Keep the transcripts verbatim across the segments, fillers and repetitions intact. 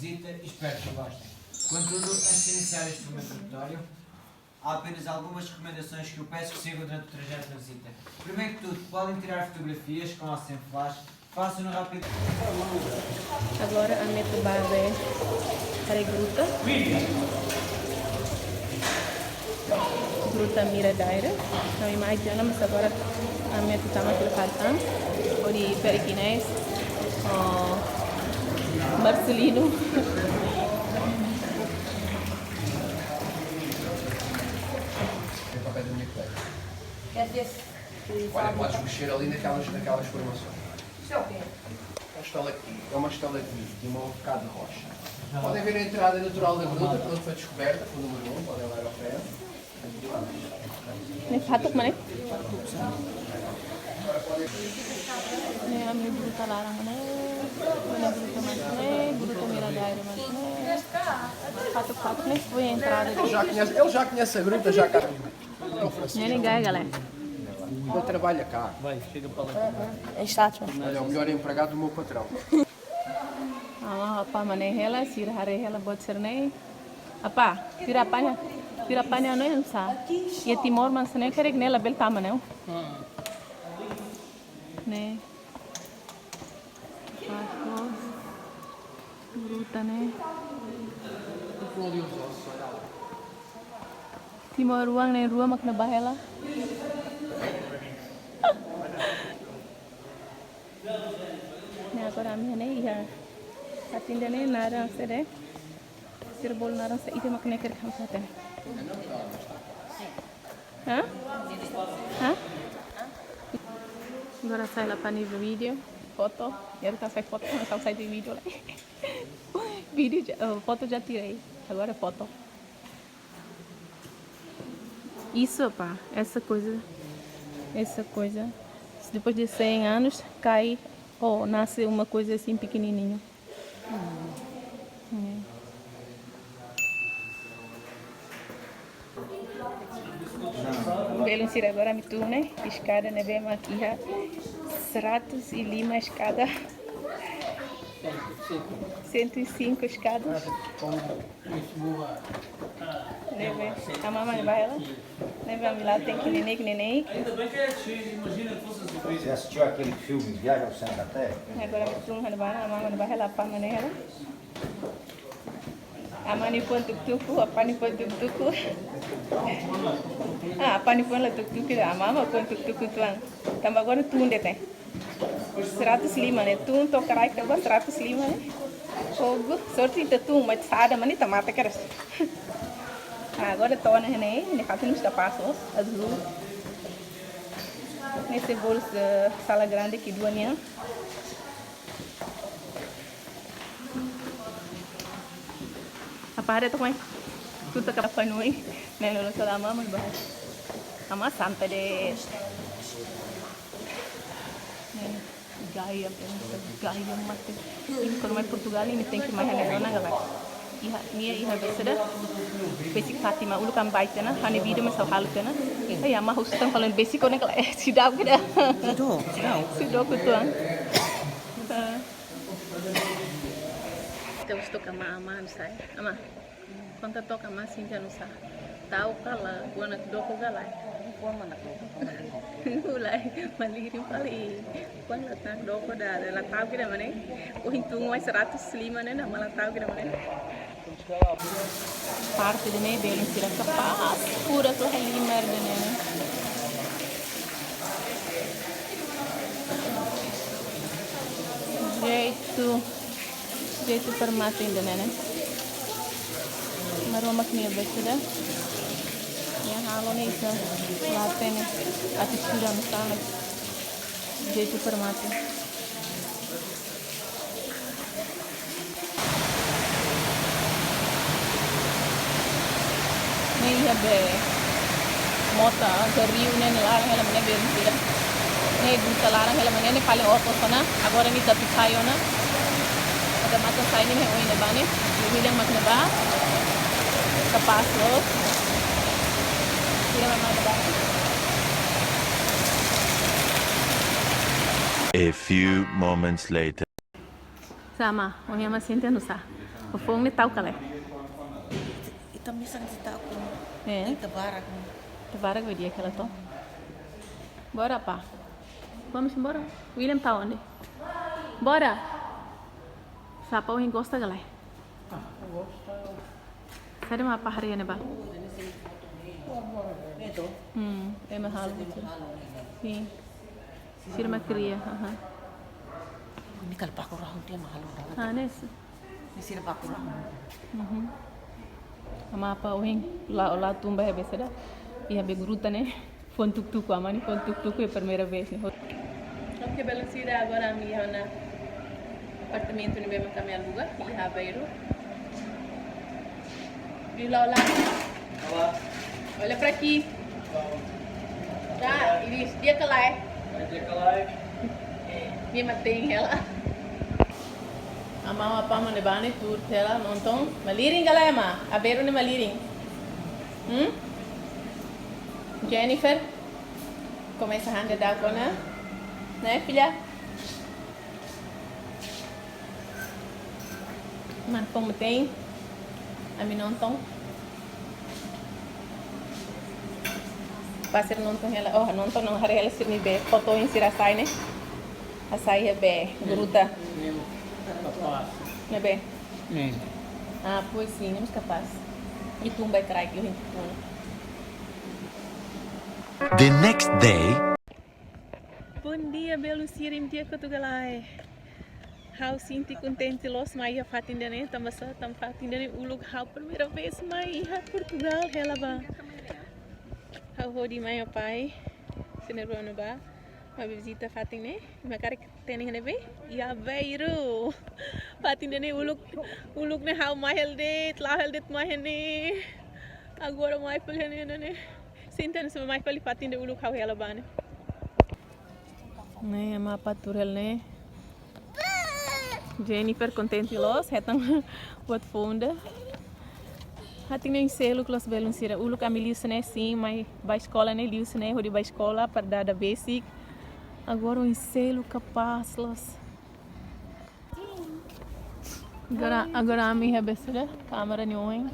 Vizita e espero que gostem. Contudo, antes de iniciar este filme introdutório, há apenas algumas recomendações que eu peço que sigam durante o trajeto da visita. Primeiro que tudo, podem tirar fotografias com ou sem flash, façam-no rápido. Agora ami atu bá haree gruta. Gruta Mira Daire. Ami mai tiha ona, mas agora ami atu tama fila fali tan. Hodi Pere Kinés, oh, Marcelino. Vem para o pé da minha colega. Olha, podes mexer ali naquelas, naquelas formações. Isso é o quê? É uma estalactite, é uma estalagmite, tem uma bocado de rocha. Podem ver a entrada natural da gruta, pronto, foi descoberta, foi o número um, podem lá ir ao pé. Ne'e fatuk mak ne'e? Ne'e ami gruta laran mak ne'e, ne'e gruta mak ne'e, gruta Mira Daire mak ne'e. Fatuk, fatuk ne'e foi entrada. Ele já conhece, ele já conhece a gruta, já cá. Ne'e, ne'e gaya galera. Ele trabalha cá. Vai, chega para lá. É estátua. Olha, é o melhor empregado do meu patrão. Ah, apá mak ne'e hela, sira haree hela buat sira-ne'e. Apá, sira apá nia, sira apá nia oinsá. Iha Timor mak hanesan ne'e, karik ne'e labele tama ne'e. Ne'e. Fatuk. Gruta ne'e. Timoroan na'in-rua mak ne'ebá hela. Ne'e agora ami iha ne'e, iha fatin ida-ne'e naran saida? Sira bolu naran saida mak ne'e, karik ha'u hatene. Hã? Hã? Agora sai la pani vídeo, foto. Agora tá sai foto, não sai vídeo lá. Vídeo já, oh, foto já tirei. Agora é foto. Isso, pá, essa coisa, essa coisa, depois de cem anos, cai ou nasce uma coisa assim pequenininho. É. Belun sira, agora ami tun ona iha eskada ne'ebé mak iha seratus e lima eskada. Cento e cinco escadas. Ne'ebé, amá mak ne'ebá hela. Ne'ebé ami la'o tenke neineik, neineik. Ainda bem que é cheio, imagina que fosse surpresa. Você assistiu aquele filme Viagem ao Centro da Terra? Agora ami tun iha ne'ebá, amá mak ne'ebá hela, apá mak ne'e hela. Amá nia fuan tuku-tuku, apá nia fuan tuku-tuku. Ah, apá nia fuan la tuku-tuku, amá mak fuan tuku-tuku uitoan. Tanba agora tun de'it ne'e. Seratus lima ne'e, tun to'o Karaik ba seratus lima ne'e. Fogo, sorte ita tun, mas sa'e ida mak ne'e ita mate kedas. Ah, agora to'o ona ne'e, ne'e fatin mós kapás, azúl. Ne'e sei bolu sala grande ki'ik-oan nian. Apá haree to'ok mai. Tuta kapa nui. Ne'e loloos hela, amá mak ne'ebá. Amá santa de'it. Ne'e gaya, gaya mate. Imi kuandu mai Portugal, imi tenke mai iha ne'e ona, galera. Iha, nia iha besik ida. Besik Fátima, uluk ami bá tiha ona, ha'u-nia vídeo mós ha'u halo tiha ona. Ai, amá husu tan, kalau besik kona kala, eh, seidauk ida. Seidauk, seidauk. Seidauk uitoan. Ah. Ita husu took amá, amá nusá. Amá, konta took amá, Sintia nusá? Ta'uk ka lae, kuandu nakdoko ka lae? Kuandu nakdoko, kuandu nakdoko. Lae, malirin fali. Kuandu la nakdoko ida, la ta'uk ida mak ne'e. Ohin tun mai seratus lima ne'e, amá la ta'uk ida mak ne'e. Parte ida-ne'e, belun sira, kapás furak la halimar ida-ne'e. Jeitu, jeitu permata ida-ne'e. Maromak nia besik ida. Nia halo ne'e iha leten ne'e. Atu sudah misalnya. Jeitu permata. Ne'e iha be mota, be riu ne'e, ne'e laran hela mak ne'e, belun sira. Ne'e gruta laran hela mak ne'e, ne'e paling oto sana. Agora ne'e ita atu sai ona. Ada matan sai ne'e, ne'e oin ne'ebá ne'e. William mak ne'ebá. Kapás loos. Sira mak ne'ebá. A few moments later. Sama, ohin amá Sintia nusá? Foun ne'e tau kala. Ita mesak de tau ku. Eh. Ita barak. Ita barak be di'ak kala to. Bora, pá. Vamos embora. William tá onde? Bora. Sá pá ohin gosta kala. Ah, gosta. Saida mak pá haree ne'ebá? Neto. Hmm, ema halo. Neto halo ne'e. Sin. Sira mak kria, aha. Ne'e kala baku rahun tiha mak halo. Ah, ne'e. Ne'e sira baku rahun. Mhm. Amá apá ohin la'o, la'o tun ba iha be saida? Iha be gruta ne'e. Foun tuku-tuku, amá nia foun tuku-tuku iha primeira vez ne'e. Oke, belun sira, agora ami iha ona apartamentu ne'ebé mak ami aluga iha Aveiro. Viu lá, olá. Olá. Olha pra aqui. Tá, e diz, di'ak ka lae? Di'ak ka lae? Minha matein ela. Amá ho apá mak ne'ebá ne'e tuur hela nonton. Malirin ka lae, amá? Aveiro ne'e malirin? Hmm? Jennifer? Komesa han daudauk ona. Ne'e, filha? Mana foun matein. Ami nonton. Pá sira nonton hela, oh, nonton no haree hela sira-nia be foto ohin sira hasai ne'e. Hasai iha be gruta. Ne'e kapás. Ne'ebé? Ne'e. Ah, pois sim, ne'e mós kapás. Ita tun ba kraik ohin ita tun. The next day. Bondia, belun sira, imi di'ak ka lae? Ha'u sente kontente loos mai iha fatin ida-ne'e, tanba sá, tanba fatin ida-ne'e uluk ha'u primeira vez mai iha Portugal, hela ba. Ha'u hodi mai ho apá, sira-nia rua ne'ebá, mai vizita fatin ne'e, imi hakarak hatene iha ne'ebé? Iha Aveiro. Fatin ida-ne'e uluk, uluk ne'e ha'u mai hela de'it, la'o hela de'it mai iha ne'e. Agora mai fali iha ne'e, ne'e, ne'e. Sente hanesan mai fali fatin ida uluk ha'u hela ba ne'e. Ne'e, amá apá tuur hela ne'e. Jennifer kontente loos, hetan buat foun ida. Fatin ne'e oin seluk loos, belun sira. Uluk ami liu sira-ne'e, sin, mai ba eskola ne'e liu sira-ne'e, hodi ba eskola para dada besik. Agora oin seluk kapás loos. Agora, agora ami iha be saida, kámara nia oin.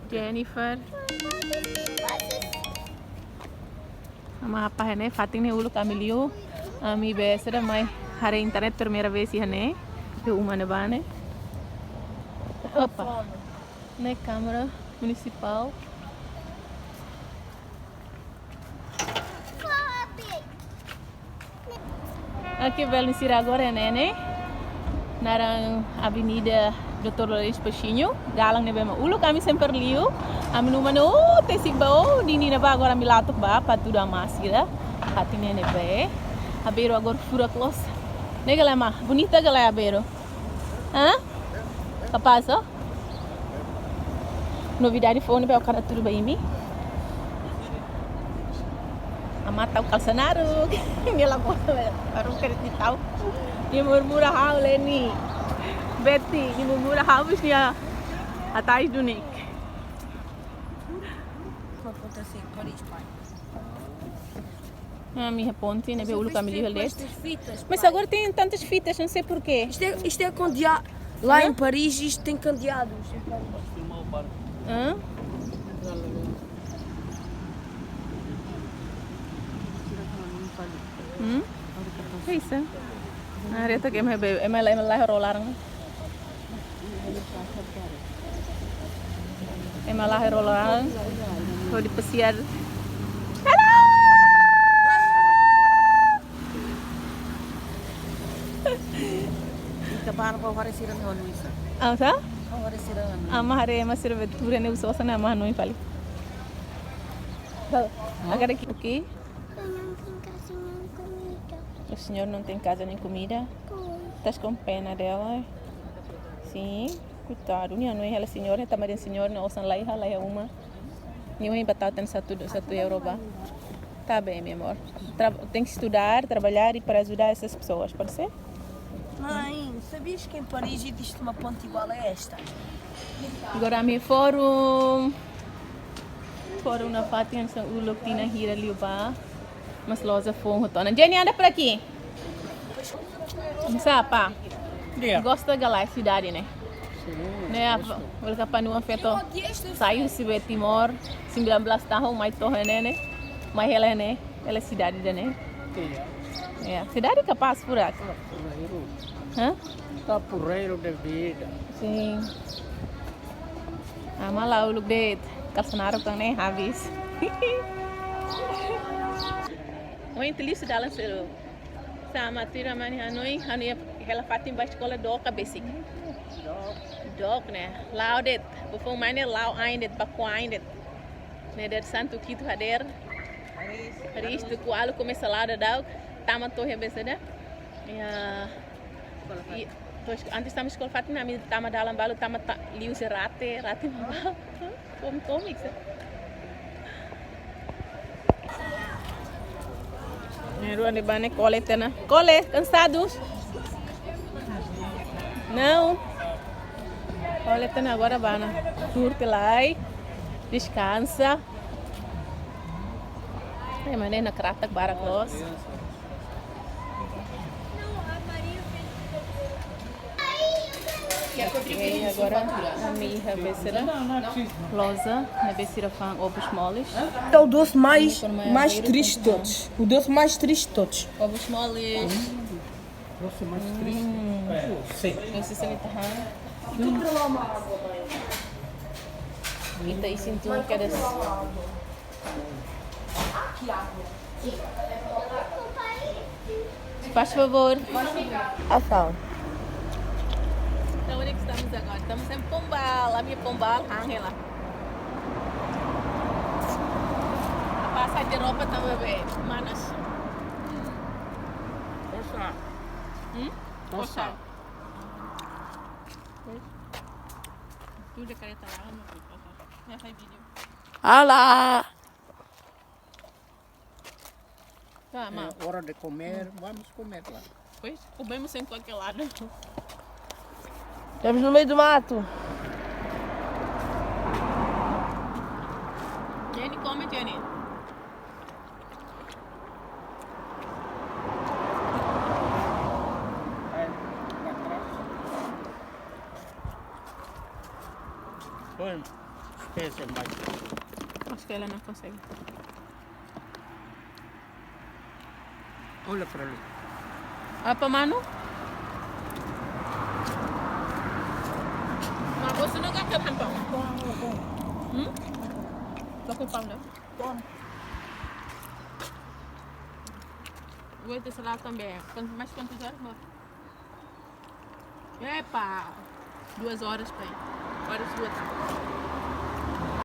Jennifer. Amá apá iha ne'e, fatin ne'e uluk ami liu. Ami be saida mai haree internet primeira vez iha ne'e. Iha uma ne'ebá ne'e. Opa. Ne'e Câmara Municipal. Oke, belun sira, agora iha ne'e, ne'e naran Avenida Doutor Lourenço Paixinho, dalan ne'ebé mak uluk ami sempre liu, ami numa ne'e, oh, tesi ba, oh, nini ne'ebá, agora ami la'o took ba, para tuur amá sira, fatin ne'e ne'ebé, Aveiro agora furak loos. Ne'e ka lae, amá, bonita ka lae Aveiro? Hã? Kapás, ó. Novidade foun ne'ebé ha'u hakarak hatudu ba imi. Amá tau kalsa naruk. Nia la bola, baru kere di tau. Nia murmura ha'u Leni. Betty, nia murmura ha'u bis nia atais duni. Ah, ami iha ponte, ne'ebé uluk ami liu hela de'it. Mas agora tem tantas fitas, não sei porquê. Isto é, isto é candeado. Lá em Paris, isto tem candeados. Hã? Hum? É isso. Ah, reta ke ema be, ema la, ema la rolar. Ema la rolar. Hodi pasiar. Hello! Ita para ba haree sira-nia oan oinsá. Ah, sá? Ba haree sira-nia oan. Amá haree ema sira be tuur ne'e uso sana amá no fali. Hã? Agora aqui, o quê? Não tem casa nem comida. O senhor não tem casa nem comida? Pois. Estás com pena dela? Sim. Coitado, nia hanoin hela señór, nia tama dehan señór nia osan laiha, laiha uma. Nia ohin bá tau tan satu, satu euro ba. Tá bem, meu amor. Tra-, tem que estudar, trabalhar e para ajudar essas pessoas, pode ser? Mãe, sabias que em Paris existe uma ponte igual a esta? Agora ami iha forum. Forum iha fatin hanesan uluk tinan hira liubá. Mas loja foun hotu ona. Jenny, anda por aqui. Sapa? Gosta ka lae sidade ne'e? Ne'e, apa, bele kapanu feto sai husi Timor, sembilan belas tahun mai to'o iha ne'e, mai hela ne'e, hela sidade ida-ne'e. Iya. Ya, sidade kapás furak. Hah? Tá porreiro de vida. Sin. Ama la'o uluk de'it, kalsa naruk tan ne'e habis. Ohin teli sudah langsung. Sama tira mani hanoin, hanoin hela fatin ba eskola dook ka besik. Dook ne'e, la'o de'it, bá fó mai ne'e la'o ain de'it, bá ko'a ain de'it. Ne'e de'it Santu Kitu hadeer. Haris tu kualu komesa la'o daudauk, tama to'o iha besik ida. Ya. I, terus antes tama eskola fatin, ami tama dalan balu, tama ta, liu se rate, rate mama. Kom komik sa. Ne'e rua ne'e bá ne'e kole tiha ona. Kole, cansados? Não. Kole tiha ona, agora bá ona. Curte lá, descansa. Ai, mas nem na crata, bara close. E agora ami iha besik ida, loja ne'ebé sira fa'an ovos moles. Então, o doce mais, mais triste de todos. O doce mais triste de todos. Ovos moles. Doce mais triste. Sim. Doce sini tahan. Ita isin tun kedas. Faz favor. Ação. Então, onde é que estamos agora? Estamos em Pombal. A minha Pombal, Angela. A passa de roupa também, manas. Poxa. Hum? Poxa. Tudo de careta lá, meu filho. Poxa. Já faz vídeo. Olá! Tá, é hora de comer, vamos comer lá. Pois, comemos em qualquer lado. Estamos no meio do mato. Jenny, come, Jenny. Põe os pés embaixo. Acho que ela não consegue. Olha para ali. Apa, mano? Mas você não quer ter pão? Hum? Tô com pão, não? Vou ter salada também. Quanto, mais quantas horas, amor? Epa! Duas horas, pai. Horas duas, tá?